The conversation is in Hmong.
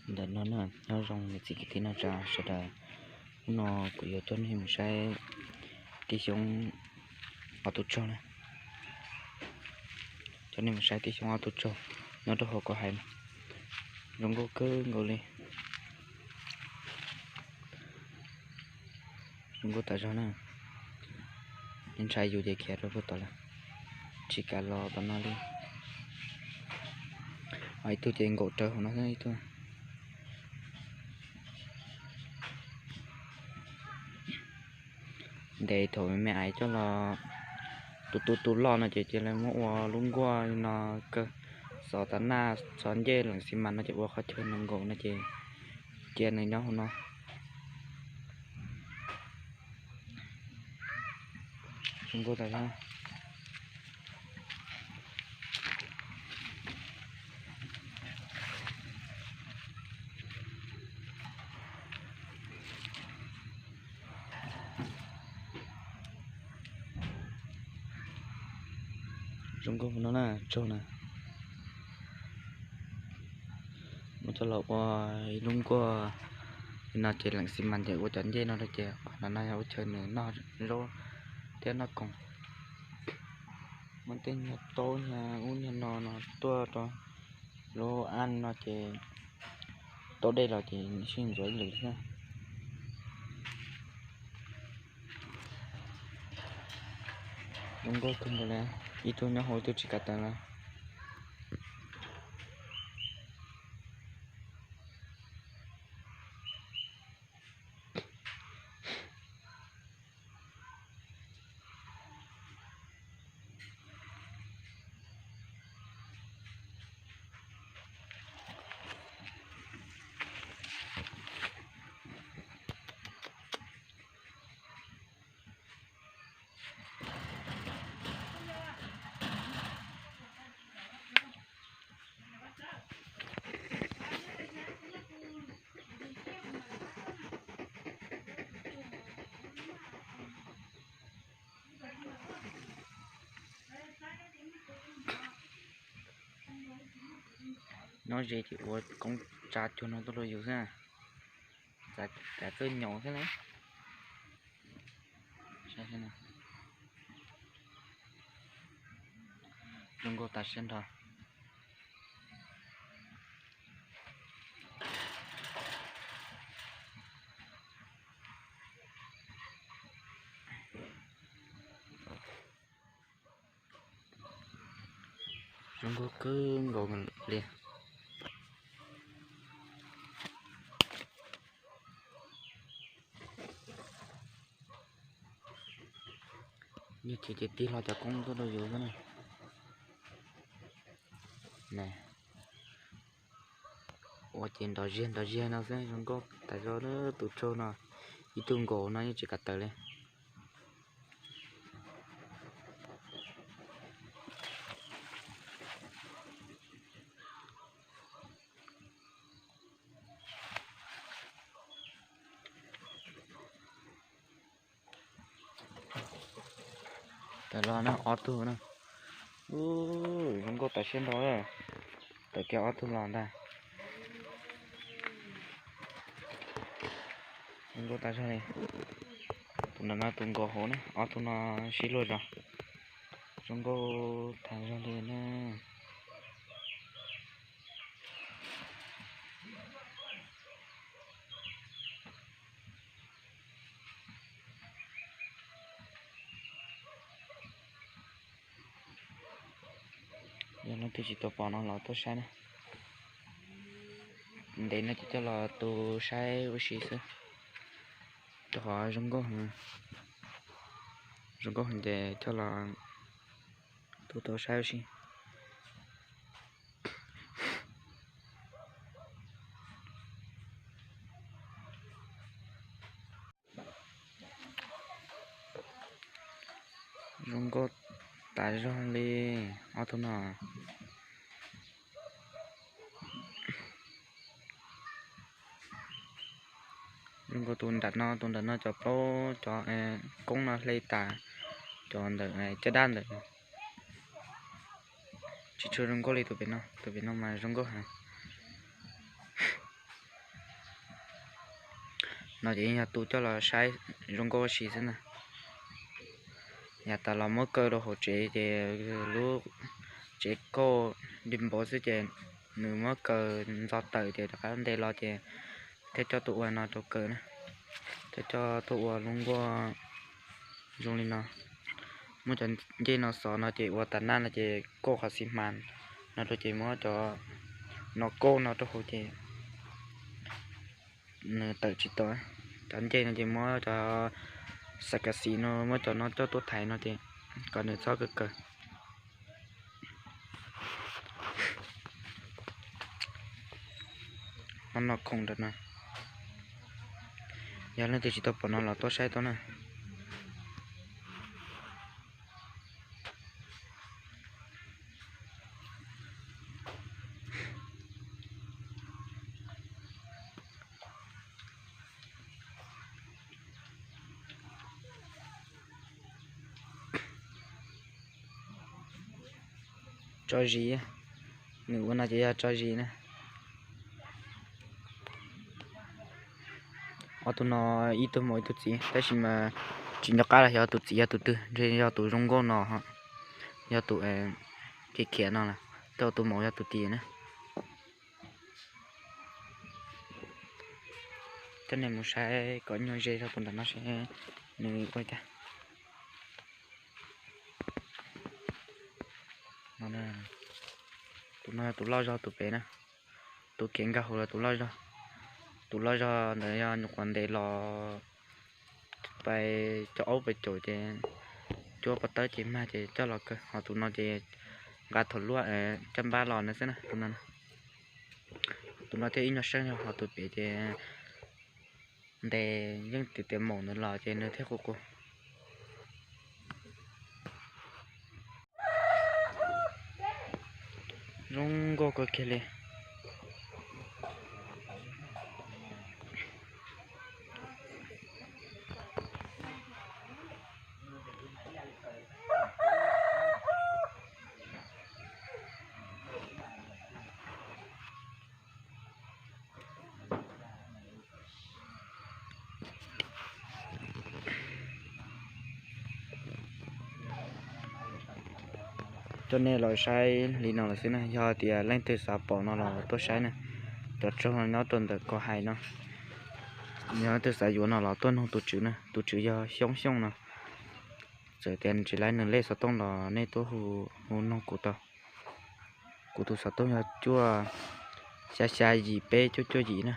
Ntawm no na, nyob zoo niam txiv kwv tij neej tsa sawv daws. Hnub no kuv yuav coj nej mus saib tib xyoob ob tug tsaug na. Coj nej mus saib tib xyoob ob tug tsaug nyob rau hauv ko hais. Zoo nkauj kawg nkaus li. Zoo nkauj tas zog na. Ntshai yus ces khiav rau puag tom lawm, tsis kam los tom no li. Ib tug ces nkaum rawv hauv no ib tug. Ntev thaum me me ais coj los, tus tus tus loj no ces cia li muab ua lub nkuaj no kawg, xov tas naj xov ncej leem xi mas no ces ua qhov chaw no nkaus no ces cia nws nyob hauv no. Zoo nkauj tas zog. Zoo nkauj no na, tsaug na. Muab coj los ua ib lub nkuaj no ces leem xi mas ces ua cov ncej no rau ces qhov no no yog ua chaw nws noj zaub thiab noj koom. Muab tej nyuag taub nyuag ub nyuag no no tuaj rau lub aj no ces taub dej los ces sib ntxuav ib lwm thiab. Zoo nkauj kawg nkaus li, ib tug nyob hauv ib tug tsis kav tawm lawm. Nyob ze ces ua koob tsa cuag no tuaj rau yus xwb. Txawj nyaum xwb na. Zoo nkauj tas siab nrho. Zoo nkauj kawg nkaus li. Nyiaj chim ces tig hlo cov koob tuaj rau yus xwb na. Ua ces nrov ziag nrov ziag no xwb, zoo nkauj tas zog. Tus tsaug no ib tug nkaus no yeej tsis kav tawm li. Tawm los na ob tug na. Zoo nkauj tas siab nrho. Tawm kiag ob tug los ntag. Zoo nkauj tas zog li. Tus ntawm no tus nkaus hauv na, ob tug no sib luag zog. Zoo nkauj tas zog li na. Yog leej twg tsis tau pom no los tuaj saib na. Ntev no ces coj los tu saib ua si xwb. Rau qhov zoo nkauj, zoo nkauj heev ces coj los tu tau saib ua si. Zoo nkauj tas zog li ob tug no. Zoo nkauj tus nram no, tus nram no cov plaub cov koob no hle tas, cov ntawm caj dab ntawm. Tsis tshua zoo nkauj li tus pem no, tus pem no mas zoo nkauj heev. No ces yog tus coj los saib zoo nkauj ua si xwb na. Yav tas los muab kaw rau hauv tsev ces lub tsev kauj di npauv xwb ces nws muab kaw ntxo tawm ces rov qab ntes los ces thiaj coj tuaj ua no rau kaw na. Thiaj coj tuaj ua lub nkuaj zoo li no. Muab cov ncej no xov no ces ua tas naj no ces kauj qhov xi mas no rau ces muab cov no kauj no rau hauv ces nws tawm tsis tau. Cov ncej no ces muab cov xav kas xis no muab cov no coj tuaj thaiv no ces kom nws txhob kaw kaw. Ho no khoom ntawm no, yog leej twg tsis tau pom no los tuaj saib tau na. Tso zis, nws ua no ces yog tso zis na. Ob tug no ib tug maum ib tug txiv tab sis mas tsis nco qab los xyov tus txiv yog tus twg, ntshe yog tus zoo nkauj no, yog tus khiav khiav no lawm, tab tus maum yog tus txiv na. Coj nej mus saib kom nyuaj ze rau tus ntawm no seb nws ua li cas. Tus no yog tus loj zog tus pem na, tus khiav nkag hauv los tus loj zog. Tus loj zog ntawd yog nyuam qhuav ntes los pais caum aub pais caum ces cuab pob tawb ces mag ces coj los kaw, ho tus no ces nqa thaum luaj caj npab los no xwb na. Tus no, tus no thiaj ib nyuag seej, ho tus pem ces ntes yeej tias tias maum ntawd los ces nws thiaj qus qus. Zoo nkauj kawg kiag li. Coj nej los saib li no lawm xwb na, yog tias leej twg xav pom no los tuaj saib na. Cov tsaug no nyob rau ntawm ko hais no, yog leej twg xav yuav no los tuaj nug tus tswv na, tus tswv yog Xyoob Xyooj no. Txawm tias tsis laib nws lej xov tooj los nej tuaj hu, hu nug kuv tau. Kuv tus xov tooj yog cuaj xya xya yim peb cuaj cuaj yim na.